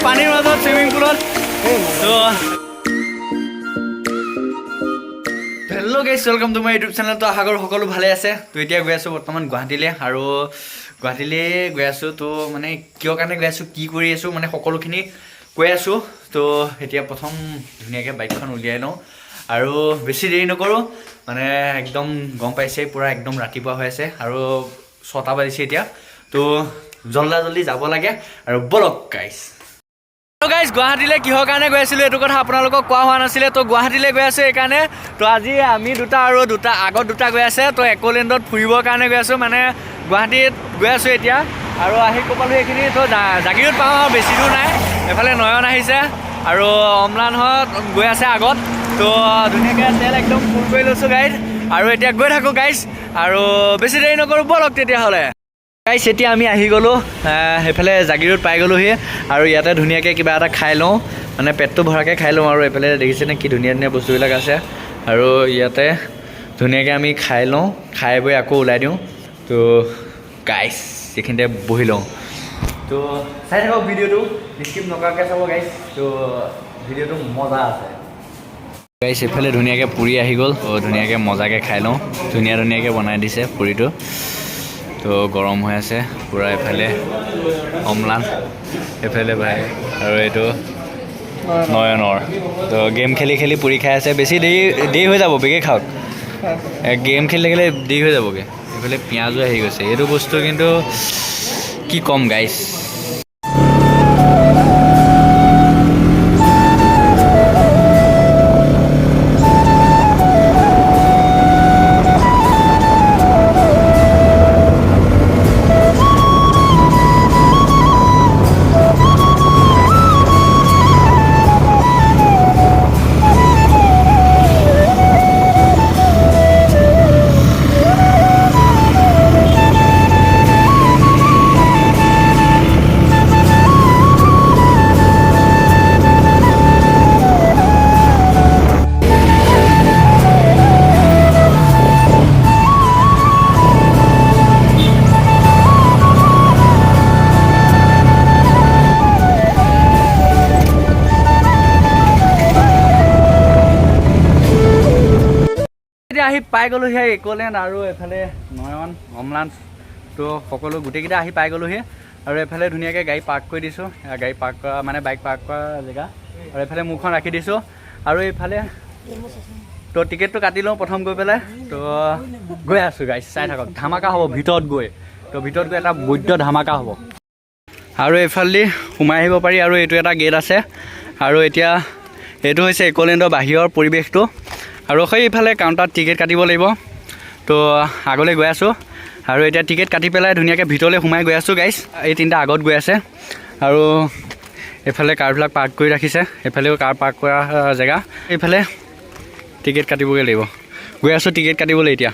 পানীৰ মাজত, চুইমিং পুলত। তো hello guys, welcome to my YouTube channel। তো আশা কৰোঁ সকলো ভালে আছে। তো এতিয়া গৈ আছোঁ বৰ্তমান গুৱাহাটীলৈ আৰু গুৱাহাটীলৈ গৈ আছোঁ। তো মানে কিয় কাৰণে গৈ আছোঁ, কি কৰি আছোঁ, মানে সকলোখিনি কৈ আছোঁ। তো এতিয়া প্ৰথম ধুনীয়াকৈ বাইকখন উলিয়াই লওঁ আৰু বেছি দেৰি নকৰোঁ। মানে একদম গম পাইছেই, পূৰা একদম ৰাতিপুৱা হৈ আছে আৰু 6টা বাজিছে এতিয়া। তো জল্দা জল্দি যাব লাগে আৰু ব'লক গাইছ। গাইজ, গুৱাহাটীলৈ কিহৰ কাৰণে গৈ আছিলোঁ, এইটো কথা আপোনালোকক কোৱা হোৱা নাছিলে। তো গুৱাহাটীলৈ গৈ আছোঁ এইকাৰণে, তো আজি আমি দুটা আৰু দুটা আগত দুটা গৈ আছে। তো একোলেণ্ডত ফুৰিবৰ কাৰণে গৈ আছোঁ, মানে গুৱাহাটীত গৈ আছোঁ এতিয়া আৰু আহি ক'পালোঁ এইখিনি। তো জাগিৰোড পাওঁ আৰু বেছি দূৰ নাই। এইফালে নয়ন আহিছে আৰু অম্লানহঁত গৈ আছে আগত। তো ধুনীয়াকৈ তেল একদম ফুল কৰি লৈছোঁ গাড়ীত আৰু এতিয়া গৈ থাকোঁ গাইজ আৰু বেছি দেৰি নকৰোঁ, ব'লক তেতিয়াহ'লে। গাইছ, এতিয়া আমি আহি গ'লোঁ, সেইফালে জাগিৰোড পাই গ'লোহি আৰু ইয়াতে ধুনীয়াকৈ কিবা এটা খাই লওঁ, মানে পেটটো ভৰাকৈ খাই লওঁ। আৰু এইফালে দেখিছেনে কি ধুনীয়া ধুনীয়া বস্তুবিলাক আছে আৰু ইয়াতে ধুনীয়াকৈ আমি খাই লওঁ, খাই বৈ আকৌ ওলাই দিওঁ। তো গাইছ, এইখিনিতে বহি লওঁ। তো চাই থাকক ভিডিঅ'টো, স্কিপ নকৰাকৈ চাব গাইছ। তো ভিডিঅ'টো মজা আছে গাইছ। এইফালে ধুনীয়াকৈ পুৰি আহি গ'ল। তো ধুনীয়াকৈ মজাকৈ খাই লওঁ। ধুনীয়া ধুনীয়াকৈ বনাই দিছে পুৰিটো। তো গৰম হৈ আছে পূৰা। এইফালে অম্লান, এইফালে ভাই আৰু এইটো নয়নৰ। তো গেম খেলি খেলি পুৰি খাই আছে। বেছি দেৰি দেৰি হৈ যাব, বেগে খাওক। গেম খেলি থাকিলে দেৰি হৈ যাবগৈ। এইফালে পিঁয়াজো আহি গৈছে। এইটো বস্তু কিন্তু কি ক'ম গাইছ। এতিয়া আহি পাই গ'লোহি একোলেণ্ড আৰু এইফালে নয়ন, অম্লান, তো সকলো গোটেইকেইটা আহি পাই গ'লোহি। আৰু এইফালে ধুনীয়াকৈ গাড়ী পাৰ্ক কৰি দিছোঁ। এয়া গাড়ী পাৰ্ক কৰা, মানে বাইক পাৰ্ক কৰা জেগা। আৰু এইফালে মোৰখন ৰাখি দিছোঁ আৰু এইফালে তো টিকেটটো কাটি লওঁ প্ৰথম গৈ পেলাই। তো গৈ আছোঁ গাইছ, চাই থাকক, ধামাকা হ'ব ভিতৰত গৈ। তো ভিতৰত গৈ এটা বৈদ্য ধামাকা হ'ব। আৰু এইফালেদি সোমাই আহিব পাৰি আৰু এইটো এটা গেট আছে। আৰু এতিয়া এইটো হৈছে একোলেণ্ডৰ বাহিৰৰ পৰিৱেশটো আৰু সেইফালে কাউণ্টাৰত টিকেট কাটিব লাগিব। তো আগলৈ গৈ আছোঁ আৰু এতিয়া টিকেট কাটি পেলাই ধুনীয়াকৈ ভিতৰলৈ সোমাই গৈ আছোঁ গাইছ। এই তিনিটা আগত গৈ আছে আৰু এইফালে কাৰবিলাক পাৰ্ক কৰি ৰাখিছে। এইফালেও কাৰ পাৰ্ক কৰা জেগা। এইফালে টিকেট কাটিবগৈ লাগিব। গৈ আছোঁ টিকেট কাটিবলৈ এতিয়া।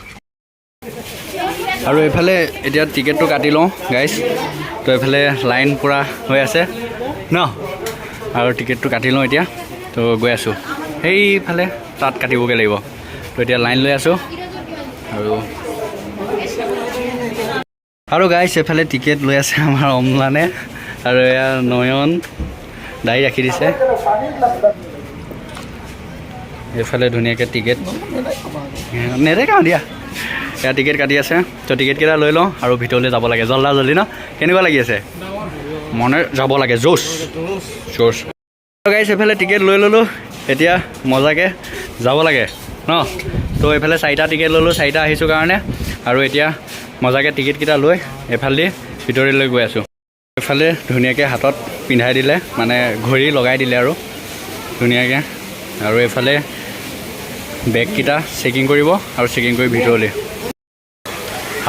আৰু এইফালে এতিয়া টিকেটটো কাটি লওঁ গাইছ। তো এইফালে লাইন পূৰা হৈ আছে ন। আৰু টিকেটটো কাটি লওঁ এতিয়া। তো গৈ আছোঁ সেইফালে, তাত কাটিবগৈ লাগিব। তো এতিয়া লাইন লৈ আছোঁ আৰু গাইছ, এইফালে টিকেট লৈ আছে আমাৰ অম্লানে আৰু এয়া নয়ন, দাড়ি ৰাখি দিছে। এইফালে ধুনীয়াকৈ টিকেট নেদেখাওঁ দিয়া। এয়া টিকেট কাটি আছে। তো টিকেটকেইটা লৈ লওঁ আৰু ভিতৰলৈ যাব লাগে জল্দা জল্দি ন। কেনেকুৱা লাগি আছে? মনে যাব লাগে, জোচ জোচ। গাইছ, এইফালে টিকেট লৈ ল'লোঁ, এতিয়া মজাকৈ যাব লাগে ন। তো এইফালে চাৰিটা টিকেট ল'লোঁ, চাৰিটা আহিছোঁ কাৰণে। আৰু এতিয়া মজাকৈ টিকেটকেইটা লৈ এইফালেদি ভিতৰলৈ গৈ আছোঁ। এইফালে ধুনীয়াকৈ হাতত পিন্ধাই দিলে, মানে ঘড়ী লগাই দিলে আৰু ধুনীয়াকৈ। আৰু এইফালে বেগকেইটা চেকিং কৰিব আৰু চেকিং কৰি ভিতৰলৈ।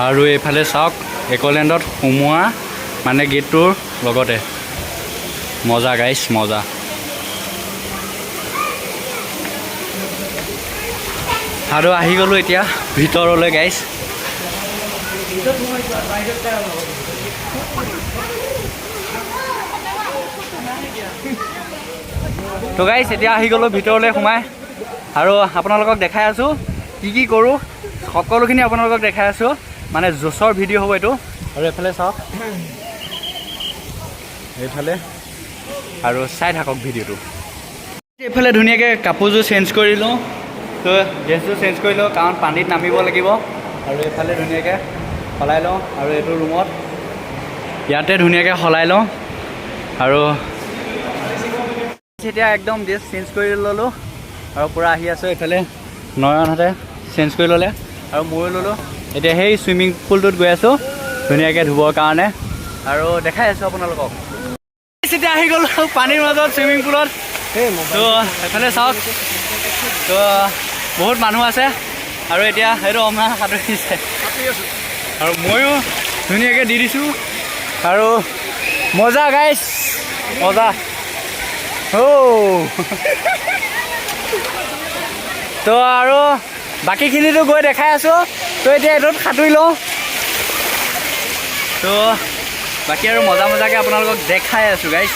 আৰু এইফালে চাওক, একলেণ্ডত সোমোৱা মানে গেটটোৰ লগতে মজা গাইছ, মজা। আৰু আহি গ'লোঁ এতিয়া ভিতৰলৈ গাইছ। তো গাইছ, এতিয়া আহি গ'লোঁ ভিতৰলৈ সোমাই আৰু আপোনালোকক দেখাই আছোঁ কি কি কৰোঁ, সকলোখিনি আপোনালোকক দেখাই আছোঁ। মানে জোচৰ ভিডিঅ' হ'ব এইটো। আৰু এইফালে চাওক, এইফালে আৰু চাই থাকক ভিডিঅ'টো। এইফালে ধুনীয়াকৈ কাপোৰযোৰ চেঞ্জ কৰি লওঁ। তো ড্ৰেছযোৰ চেঞ্জ কৰি লওঁ, কাৰণ পানীত নামিব লাগিব। আৰু এইফালে ধুনীয়াকৈ সলাই লওঁ আৰু এইটো ৰুমত ইয়াতে ধুনীয়াকৈ সলাই লওঁ। আৰু এতিয়া একদম ড্ৰেছ চেঞ্জ কৰি ল'লোঁ আৰু পূৰা আহি আছোঁ। এইফালে নয়নহঁতে চেঞ্জ কৰি ল'লে আৰু ময়ো ল'লোঁ। এতিয়া সেই চুইমিং পুলটোত গৈ আছোঁ ধুনীয়াকৈ ধুবৰ কাৰণে আৰু দেখাই আছোঁ আপোনালোকক। এতিয়া আহি গ'লোঁ পানীৰ মাজত, চুইমিং পুলত। তো এইফালে চাওক, তো বহুত মানুহ আছে আৰু এতিয়া সেইটো অমৰা সাঁতুৰিছে আৰু ময়ো ধুনীয়াকৈ দি দিছোঁ আৰু মজা গাইছ, মজা। অ' তো আৰু বাকীখিনিতো গৈ দেখাই আছোঁ। তো এতিয়া এইটোত সাঁতুৰি লওঁ। তো বাকী আৰু মজা মজাকৈ আপোনালোকক দেখাই আছোঁ গাইছ।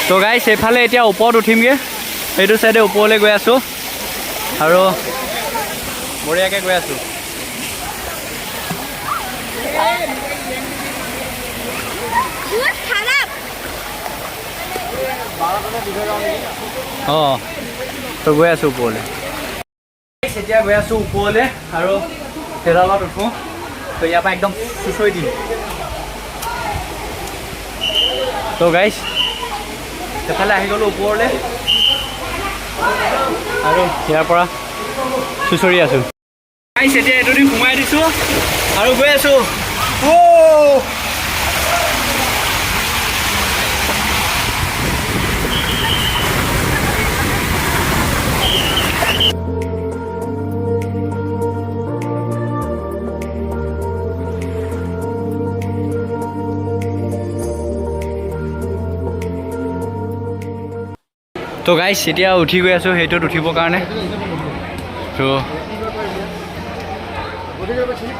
তো গাইছ, এইফালে এতিয়া ওপৰত উঠিমগৈ। সেইটো চাইডে ওপৰলৈ গৈ আছোঁ আৰু বঢ়িয়াকৈ গৈ আছোঁ। বহুত খাৰাপ। অঁ, তো গৈ আছোঁ ওপৰলৈ। এতিয়া গৈ আছোঁ ওপৰলৈ আৰু সেইডালত উঠোঁ। তো ইয়াৰ পৰা একদম চুঁচৰি দিম। তো গাইছ, সেইফালে আহি গ'লোঁ ওপৰলৈ আৰু ইয়াৰ পৰা চুঁচৰি আছোঁ। গাইছ, এতিয়া এইটো দি সোমাই দিছোঁ আৰু গৈ আছোঁ। অ'! তো গাইছ, এতিয়া উঠি গৈ আছোঁ সেইটোত উঠিবৰ কাৰণে। তো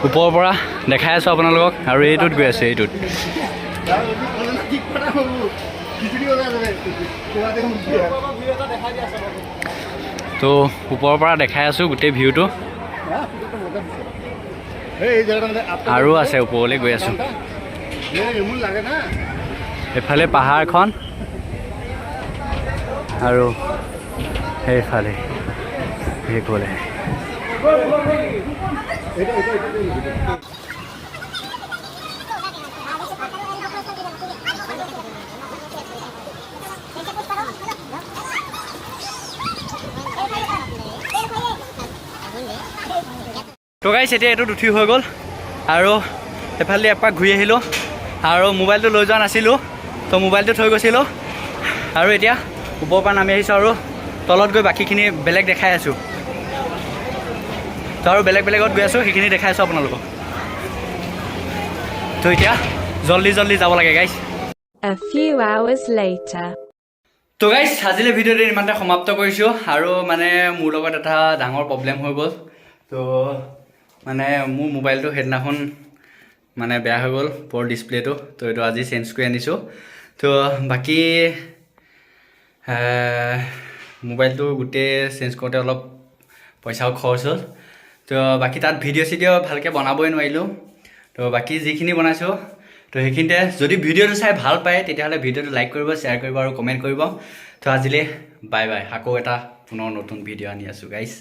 ওপৰৰ পৰা দেখাই আছোঁ আপোনালোকক আৰু এইটোত গৈ আছোঁ, এইটোত। তো ওপৰৰ পৰা দেখাই আছোঁ গোটেই ভিউটো। আৰু আছে, ওপৰলৈ গৈ আছোঁ। এইফালে পাহাৰখন আৰু সেইফালে সেইফালে। তো গাইছ, এতিয়া এইটোত উঠি হৈ গ'ল আৰু সেইফালে এপাক ঘূৰি আহিলোঁ আৰু মোবাইলটো লৈ যোৱা নাছিলোঁ, তো মোবাইলটো থৈ গৈছিলোঁ। আৰু এতিয়া ওপৰৰ পৰা নামি আহিছোঁ আৰু তলত গৈ বাকীখিনি বেলেগ দেখাই আছোঁ। তো আৰু বেলেগ বেলেগত গৈ আছোঁ, সেইখিনি দেখাই আছোঁ আপোনালোকক। তো এতিয়া জল্দি জল্দি যাব লাগে গাইছ। A few hours later. তো গাইছ, আজিলৈ ভিডিঅ'টো ইমানতে সমাপ্ত কৰিছোঁ। আৰু মানে মোৰ লগত এটা ডাঙৰ প্ৰব্লেম হৈ গ'ল। তো মানে মোৰ মোবাইলটো সেইদিনাখন মানে বেয়া হৈ গ'ল, ওপৰ ডিছপ্লেটো। তো এইটো আজি চেঞ্জ কৰি আনিছোঁ। তো বাকী মোবাইলটো গোটেই চেঞ্জ কৰোঁতে অলপ পইচাও খৰচ হ'ল। তো বাকী তাত ভিডিঅ' চিডিঅ' ভালকৈ বনাবই নোৱাৰিলোঁ। তো বাকী যিখিনি বনাইছোঁ, তো সেইখিনিতে যদি ভিডিঅ'টো চাই ভাল পায়, তেতিয়াহ'লে ভিডিঅ'টো লাইক কৰিব, শ্বেয়াৰ কৰিব আৰু কমেণ্ট কৰিব। তো আজিলৈ বাই বাই। আকৌ এটা পুনৰ নতুন ভিডিঅ' আনি আছোঁ গাইছ।